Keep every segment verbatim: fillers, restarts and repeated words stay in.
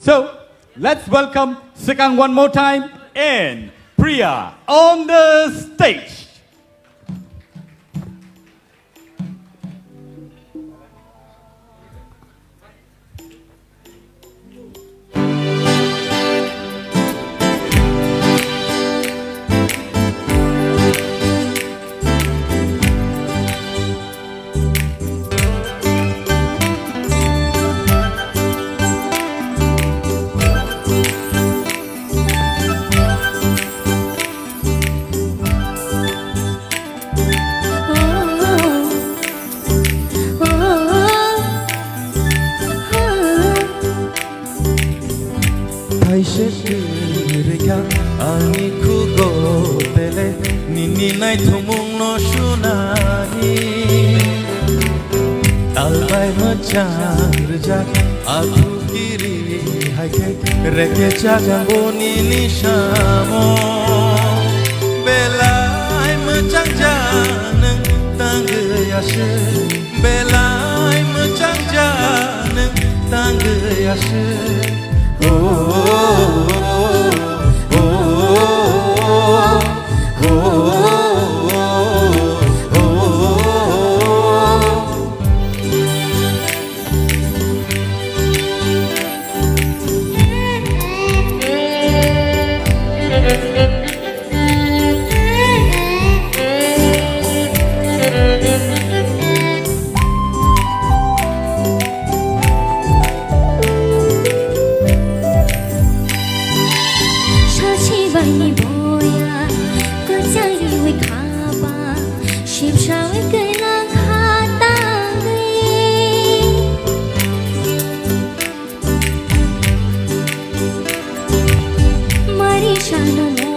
So, let's welcome Sikang one more time and Priya on the stage. Thaise kwrwikha ani khugo bele nini naithokmungno sunani. Talbai mwchang rwjak athu kiri hai khe reke chagango nini samo. Belai mwchang ja nwng tangwi aswk. Belai mwchang ja nwng tangwi aswk. Oh, oh, oh, oh. Sachi bai ni boya kwchang riwi khaba, sibsa wi kailang kha tangwi. Mari sano mo,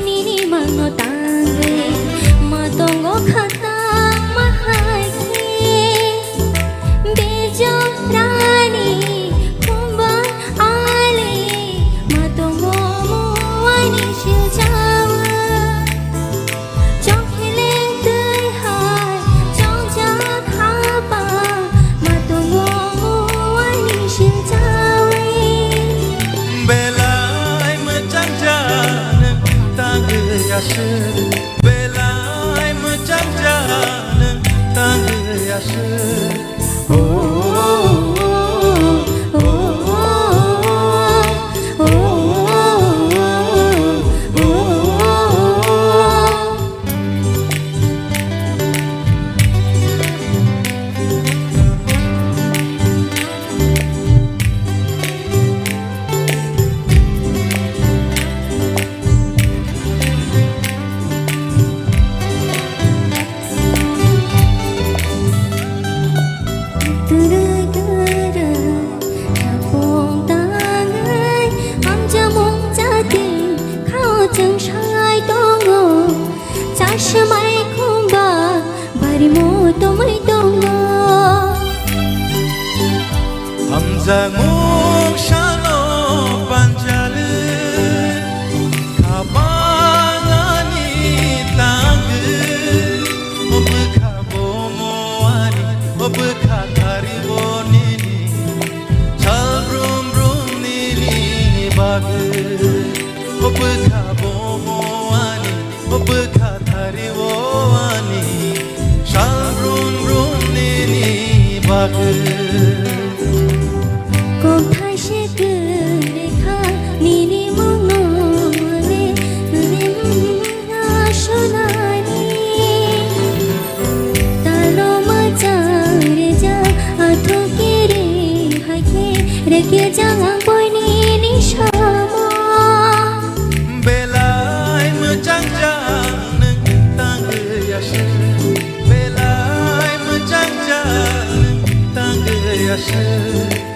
nini mangno tangwi, ma tongo kha tangma hai khe. Bejorani khumba ali, ma tongo mo ani silchawa. Chongkheleng twi hai chongjak haba, ma tongo ani silchawi. Belai mwchang ja nwng tangwi aswk, belai mwchang ja nwng tangwi aswk. Twrwi twrwi chapung tangwi, hamjamung chati khao chwng sai tongo. Chasmai khumba barimo tongwi tongo. Hamjakmung salo panjali, khabalani tangwi, o bwkha bomo ani, o bwkha thari o nini, sal brum brum nini bagwi, o bwkha bomo ani, o bwkha thari o ani, sal brum brum nini bagwi. Kok thaise kwrwi kha nini mungno le rimna sonani. Talo mwchang rwjak athu kiri hai khe reke jang ang boini ni samo. Belai mwchang jang nwng tangwi aswk. Belai mwchang jang nwng tangwi aswk.